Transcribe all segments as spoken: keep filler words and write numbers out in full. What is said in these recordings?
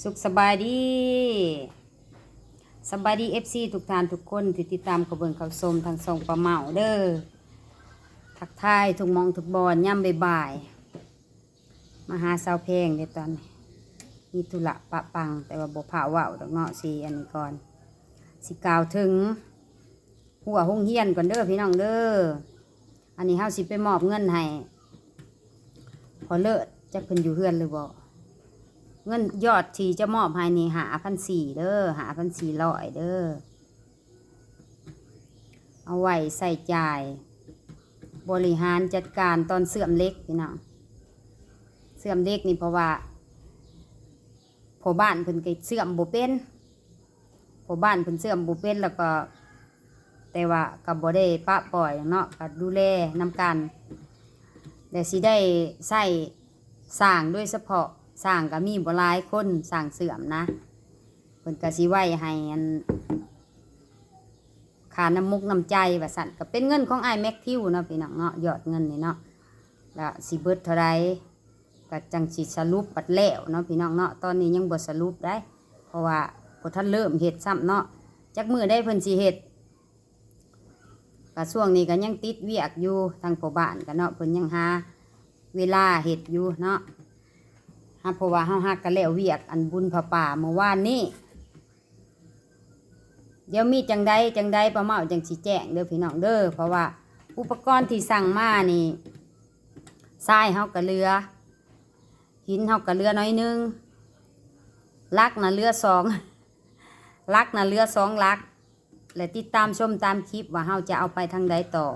สุขสบายดี สบายดี เอฟซี ทุกท่านทุกคนที่ติดตามเข้าเบิ่งเข้าชมทางช่องป้าเมาเด้อ ทักทายทุกหม่องทุกบ่อนยามบ่ายๆ มาหาสาวแพงเด้อตอนนี้ มีธุระปะปัง แต่ว่าบ่พาเว้าดอกเนาะ สิอันนี้ก่อน สิกล่าวถึงหัวโรงเรียนก่อนเด้อพี่น้องเด้อ อันนี้เฮาสิไปมอบเงินให้พ่อเลิศ จักเพิ่นอยู่เฮือนหรือบ่ เงินยอดที่จะมอบให้นี่ห้าพันสี่เด้อ ห้าพันสี่ร้อยเด้อ เอาไว้ใช้จ่าย บริหารจัดการตอนเชื่อมเหล็กพี่น้อง เชื่อมเหล็กนี่เพราะว่าพ่อบ้านเพิ่นก็เชื่อมบ่เป็น พ่อบ้านเพิ่นเชื่อมบ่เป็นแล้วก็ แต่ว่าก็บ่ได้ปะปล่อยเนาะ ก็ดูแลนำกัน แต่สิได้ใช้ช่างโดยเฉพาะ ช่างก็มีบ่หลายคน ช่างเชื่อมนะ เพิ่นก็สิไว้ให้อัน ค่าน้ำมกน้ำใจว่าซั่น ก็เป็นเงินของอ้ายแม็กทิวเนาะพี่น้องเนาะ ยอดเงินนี่เนาะ แล้วสิเบิดเท่าใด ก็จั่งสิสรุปบัดแล้วเนาะพี่น้องเนาะ ตอนนี้ยังบ่สรุปได้ เพราะว่าบ่ทันเริ่มเฮ็ดซ้ำเนาะ จักมื้อใดเพิ่นสิเฮ็ด ก็ช่วงนี้ก็ยังติดเวียกอยู่ ทางพ่อบ้านก็เนาะ เพิ่นยังหาเวลาเฮ็ดอยู่เนาะ หา เพราะว่าเฮาหาก็แล้วเวียกอันบุญผ้าป่าเมื่อวานนี้ เดี๋ยวมีจั่งใดจั่งใดป้าเมาจั่งสิแจ้งเด้อพี่น้องเด้อ เพราะว่าอุปกรณ์ที่สั่งมานี่ ทรายเฮาก็เหลือ หินเฮาก็เหลือน้อยหนึ่ง หลักน่ะเหลือสอง หลักน่ะเหลือสองหลัก และติดตามชมตามคลิปว่าเฮาจะเอาไปทางใดต่อ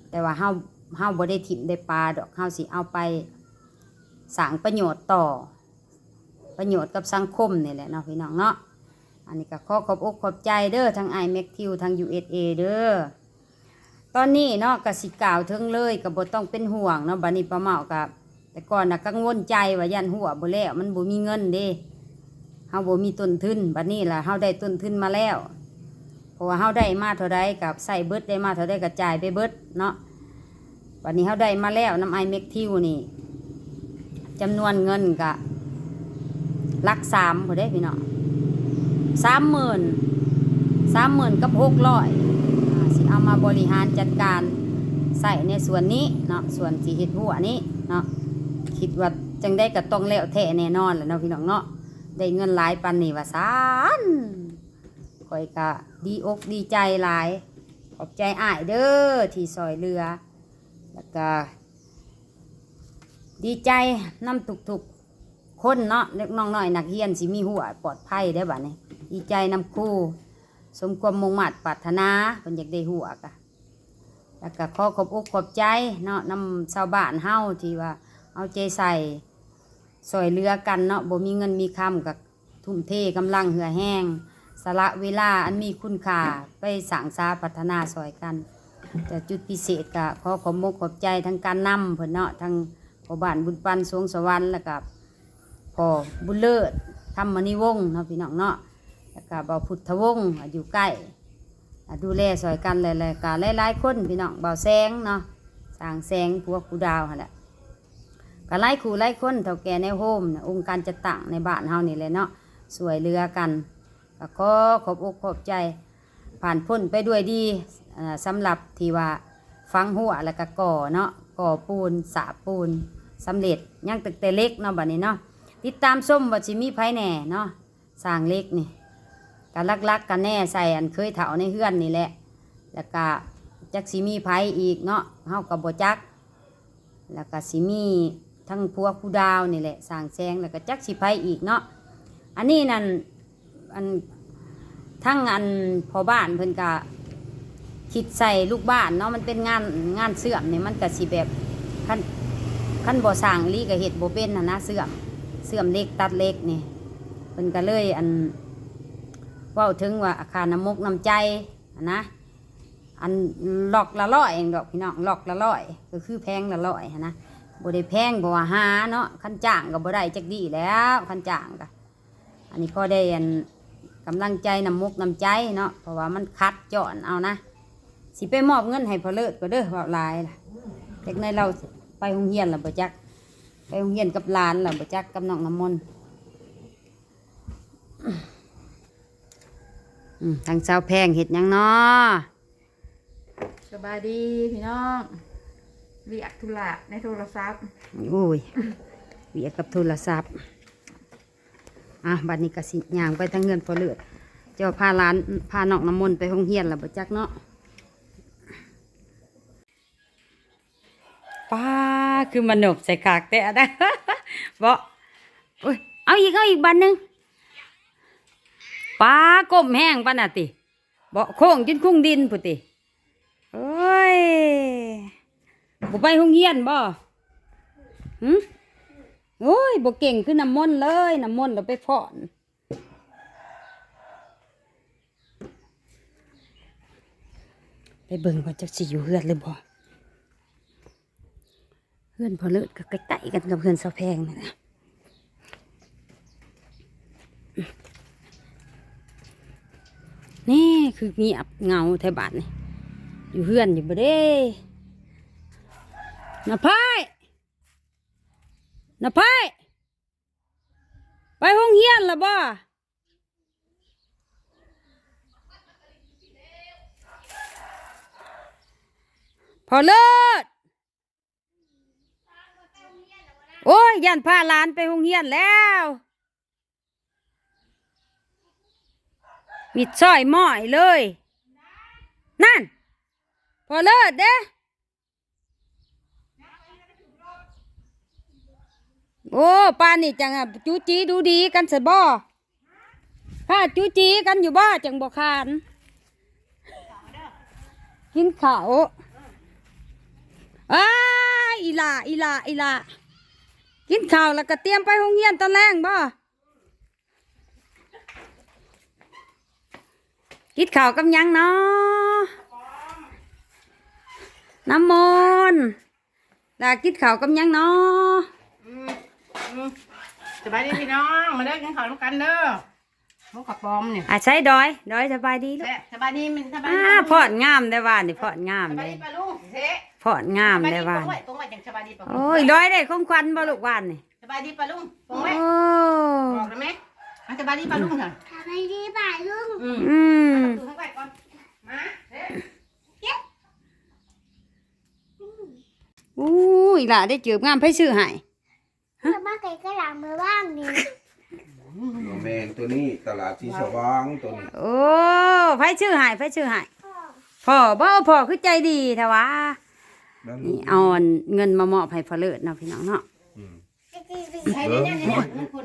แต่ว่าเฮา เฮาบ่ได้ถิ่มได้ปาดอก เฮาสิเอาไปสร้างประโยชน์ต่อ ประโยชน์กับสังคมนี่แหละเนาะพี่น้องเนาะ อันนี้ก็ขอขอบอกขอบใจเด้อ ทั้งอ้ายแม็กทิว ทั้ง ยู เอส เอ เด้อ ตอนนี้เนาะก็สิกล่าวถึงเลยก็บ่ต้องเป็นห่วงเนาะ บัดนี้ป้าเมาก็ แต่ก่อนน่ะกังวลใจว่าย่านหัวบ่แล้ว มันบ่มีเงินเด้ เฮาบ่มีต้นทุน บัดนี้ล่ะเฮาได้ต้นทุนมาแล้ว เพราะว่าเฮาได้มาเท่าใดก็ใช้เบิด ได้มาเท่าใดก็จ่ายไปเบิดเนาะ บัดนี้เฮาได้มาแล้วนำอ้ายแม็กทิวนี่ จำนวนเงินก็หลักสามพุ้นเด้พี่น้อง สามหมื่น สามหมื่นกับหกร้อย อ่า สิเอามาบริหารจัดการใช้ในส่วนนี้เนาะ ส่วนสิเฮ็ดหัวนี้เนาะ คิดว่าจั่งใดก็ต้องแล้วแท้แน่นอนแหละเนาะพี่น้องเนาะ ได้เงินหลายปานนี้ว่าซั้น ข้อยก็ดีอกดีใจหลาย ขอบใจอ้ายเด้อที่ซ่อยเหลือ แล้วก็ ดีใจนำทุกๆคนเนาะ เด็กน้องน้อยนักเรียนสิมีหัวปลอดภัยได้บัดนี้ ดีใจนำครู สมความมุ่งมาดปรารถนา เพิ่นอยากได้หัวกะ แล้วก็ขอขอบอกขอบใจเนาะ นำชาวบ้านเฮาที่ว่าเอาใจใส่ซ่อยเหลือกันเนาะ บ่มีเงินมีคำก็ทุ่มเทกำลังเหื่อแฮง สละเวลาอันมีคุณค่าไปสร้างสาพัฒนาซ่อยกัน แต่จุดพิเศษก็ขอขอบมกขอบใจทั้งการนำเพิ่นเนาะ ทั้งพ่อบ้านบุญปันสวงสวรรค์ แล้วก็พ่อบุญเลิศธรรมนิวงศ์เนาะพี่น้องเนาะ แล้วก็บ่าวพุทธวงศ์อยู่ใกล้ อ่ะ ดูแลซ่อยกันหลายๆ ก็หลายๆคนพี่น้อง บ่าวแสงเนาะ สร้างแสงผัวครูดาวหั่นแหละ ก็หลายคู่หลายคน เฒ่าแก่ในโฮมน่ะ องค์การจัดตั้งในบ้านเฮานี่แหละเนาะ ซ่อยเหลือกัน ก็ขอขอบอกขอบใจ ผ่านพ้นไปด้วยดี อ่า สำหรับที่ว่าฝังหัวแล้วก็ก่อเนาะ ก่อปูน สาปูน สำเร็จ ยังตั้งแต่เหล็กเนาะ บัดนี้เนาะ ติดตามชมว่าสิมีไผแหน่เนาะ สร้างเหล็กนี่ ก็หลักๆก็แหน่ใส่อันเคยเฒ่าในเฮือนนี่แหละ แล้วก็จักสิมีไผอีกเนาะ เฮาก็บ่จัก แล้วก็สิมีทั้งผัวครูดาวนี่แหละ สร้างแสง แล้วก็จักสิไผอีกเนาะ อันนี้นั่น อัน ทั้งอันพ่อบ้านเพิ่นก็คิดใส่ลูกบ้านเนาะ มันเป็นงาน งานเชื่อมนี่ มันก็สิแบบ คัน คันบ่สร้างอีหลีก็เฮ็ดบ่เป็นหั้นนะ เชื่อม เชื่อมเหล็กตัดเหล็กนี่ เพิ่นก็เลยอัน เว้าถึงว่าค่าน้ำมกน้ำใจหั้นนะ อันล็อกละร้อยเองดอกพี่น้อง ล็อกละร้อย ก็คือแผงละร้อยหั้นนะ บ่ได้แพง เพราะว่าหาเนาะ คันจ้างก็บ่ได้จักดีแล้ว คันจ้างก็ อันนี้พอได้อันกำลังใจน้ำมกน้ำใจเนาะ เพราะว่ามันขัดจ้อนเอานะ สิไปมอบเงินให้พ่อเลิศก็เด้อ เว้าหลายล่ะ จักหน่อยลาวไปโรงเรียนแล้วบ่จัก ไปโรงเรียนกับหลานแล้วบ่จัก กับน้องน้ำมนต์ อืม ทางสาวแพงเฮ็ดหยังน้อ สบายดีพี่น้อง เวียกธุระในโทรศัพท์ โอ้ย เวียกกับโทรศัพท์ อ่ะ บัดนี้ก็สิย่างไปทางเฮือนพ่อเลิศ เจ้าพาหลาน พาน้องน้ำมนต์ไปโรงเรียนแล้วบ่จักเนาะ ป้า คือมานบใส่ขากแต่นะ เบาะ โอ้ย เอาอีก เอาอีกบานหนึ่ง ป้า ก้มแห้งปานน่ะติ เบาะโค้งจนคุ้งดินพุ้นติ โอ้ย บ่ไปโรงเรียนบ่ หึ โอ้ย บ่เก่งคือน้ำมนต์เลย น้ำมนต์เราไปฟ้อน ไปเบิ่งว่าจักสิอยู่เฮือนหรือบ่ เฮือนพ่อเลิศก็ใกล้ๆกันกับเฮือนสาวแพงนั่นแหละ นี่คือเงียบเหงาแถวบ้านนี่ อยู่เฮือนอยู่บ่เด้ น้าพาย น้าพาย ไปโรงเรียนแล้วบ่ พ่อเลิศ โอ้ย ย่านพาหลานไปโรงเรียนแล้ว มิดซ้อยม้อยเลย นั่น พ่อเลิศเด้ โอ้ ปานนี้จังอะ จู๋จี๋ดูดีกันซะบ่ พาจู๋จี๋กันอยู่บ่ จังบ่คาน กินข้าว อ้าย อีหล่า อีหล่า อีหล่า กินข้าวแล้วก็เตรียมไปโรงเรียนตอนแลงบ่ กินข้าวกับหยังน้อ น้ำมนต์ หล่ากินข้าวกับหยังน้อ อืม อืม สบายดีพี่น้อง มาเด้อ กินข้าวนำกันเด้อ หมูกระป๋อมนี่ อ่ะ ใส่ดอย ดอยสบายดีลูก แซ่บ สบายดี มันสบายดี อ่า ป้าลุง ฟ้อนงามเด้อว่านี่ ฟ้อนงาม สบาย เด้ ดีป้าลุง เซะ ฟ้อนงามเด้อว่า สบายดี ปงไว้ ปงไว้ จังสบายดีป้าลุง โอ้ย ดอยได้ของขวัญบ่ลูกวานนี่ สบายดีป้าลุง ปงไว้ โอ้ บอกได้ไหม อ่ะ สบายดีป้าลุงค่ะ สบายดีป้าลุง อืม อืม เอาประตูให้ไว้ก่อน มา เซะ อู้ย หล่าได้เจิบงาม ไผซื้อให้ เพื่อมาไกลก็หลังมือว่างนี่ บ่แม่นตัวนี้ ตลาดสีสว่างตัวนี้ โอ้ ไผซื้อให้ ไผซื้อให้ พ่อ พ่อบ่ พ่อคือใจดีแท้วะ นั่น นี่เอาเงินมามอบให้พ่อเลิศเนาะพี่น้องเนาะ อืม ให้เนี่ยเนี่ยเนี่ยเนี่ยคุณ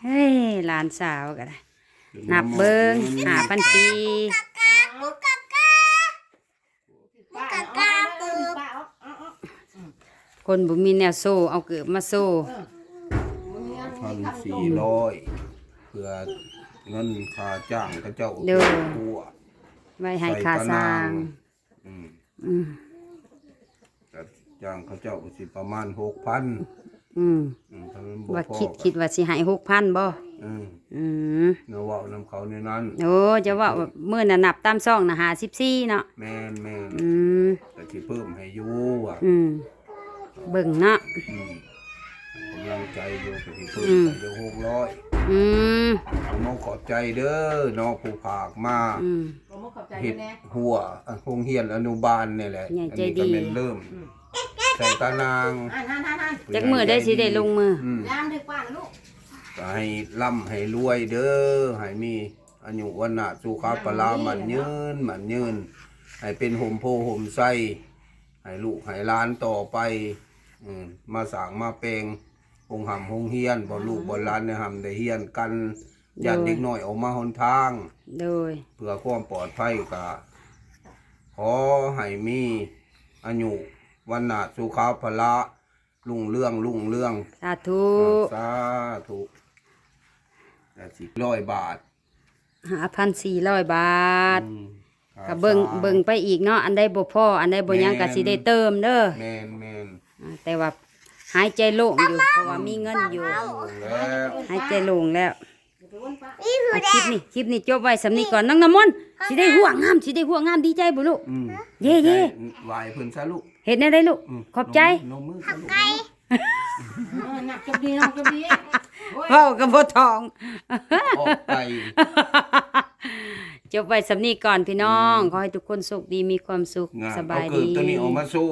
เฮ้ย หลานสาวก็ได้ นับเบิ่ง ห้าพันสี่ ป้าเอาเอาเอาเอาเอาเอา คนบ่มีแนวโซ่ เอาเกิบมาโซ่ เออ พันสี่ร้อย เพื่อเงินค่าจ้างเขาเจ้า โดย ครัว ไว้ให้ค่าสร้าง อืม อืม ก็จ้างเขาเจ้าก็สิประมาณหกพัน อืม อืม ถ้ามันบ่ ว่า พอ คิด ก็ คิดว่าสิให้หกพันบ่ อืม อืม เนาะ เว้านำเขาในนั้น โอ้ จะเว้ามื้อน่ะนับตามซองน่ะ ห้าสิบสี่เนาะ แม่น แม่น อืม ก็สิเพิ่มให้อยู่ว่ะ อืม เบิ่งเนาะ อืม กำลังใจอยู่ ก็สิเพิ่ม อืม ให้อยู่ หกร้อย อืม ขอบมกขอบใจเด้อเนาะ ผู้ฝากมา อืม ขอบมกขอบใจ เฮ็ด แน่ หัว อ่ะ โรงเรียนอนุบาลนี่แหละ ใหญ่ใจดี อันนี้ก็แม่นเริ่ม อืม ใส่ตานาง อ่านๆๆๆ จักมื้อได้สิได้ลงมือ อืม ยามถือกว้างลูก ก็ให้ร่ำให้รวยเด้อ ให้มีอายุวรรณะสุขะพละ หมั่นยืน หมั่นยืน ให้เป็นโฮมโพธิ์โฮมไช ให้ลูกให้หลานต่อไป อืม มาสร้างมาแปลงโรงร่ำโรงเรียน บ่ลูกบ่หลานได้ร่ำได้เรียนกัน โดย ย้านเด็กน้อยออกมาหนทาง โดย เพื่อความปลอดภัย ก็ขอให้มีอายุวรรณะสุขะพละ รุ่งเรือง รุ่งเรือง สาธุ อ่า สาธุ ก็สิ ร้อยบาท ห้าพันสี่ร้อยบาท อืม ก็เบิ่ง ค่าสร้าง เบิ่งไปอีกเนาะ อันใดบ่พอ อันใดบ่หยัง แม่น ก็สิได้เติมเด้อ แม่น แม่น อ่า แต่ว่าหายใจโล่งอยู่ เพราะว่ามีเงินอยู่ โล่งแล้ว หายใจโล่งแล้ว นี่คือ อ่ะ คลิปนี้ คลิปนี้จบไว้ส่ำนี้ก่อน น้องน้ำมนต์ สิได้หัวงาม สิได้หัวงาม ดีใจบ่ลูก อืม เย้ เย้ ไหว้เพิ่นซะลูก เฮ็ดแนวใดลูก อืม ขอบใจ นมมือ นมมือซะลูก เออ หนักจบดี หนักจบดี โอ้ย เว้ากับบ่ท้อง ออกไป จบไว้สำนี้ก่อนพี่น้อง ขอให้ทุกคนโชคดีมีความสุข งาน สบาย เอาเกิ ดี บตัวนี้ออกมาสู้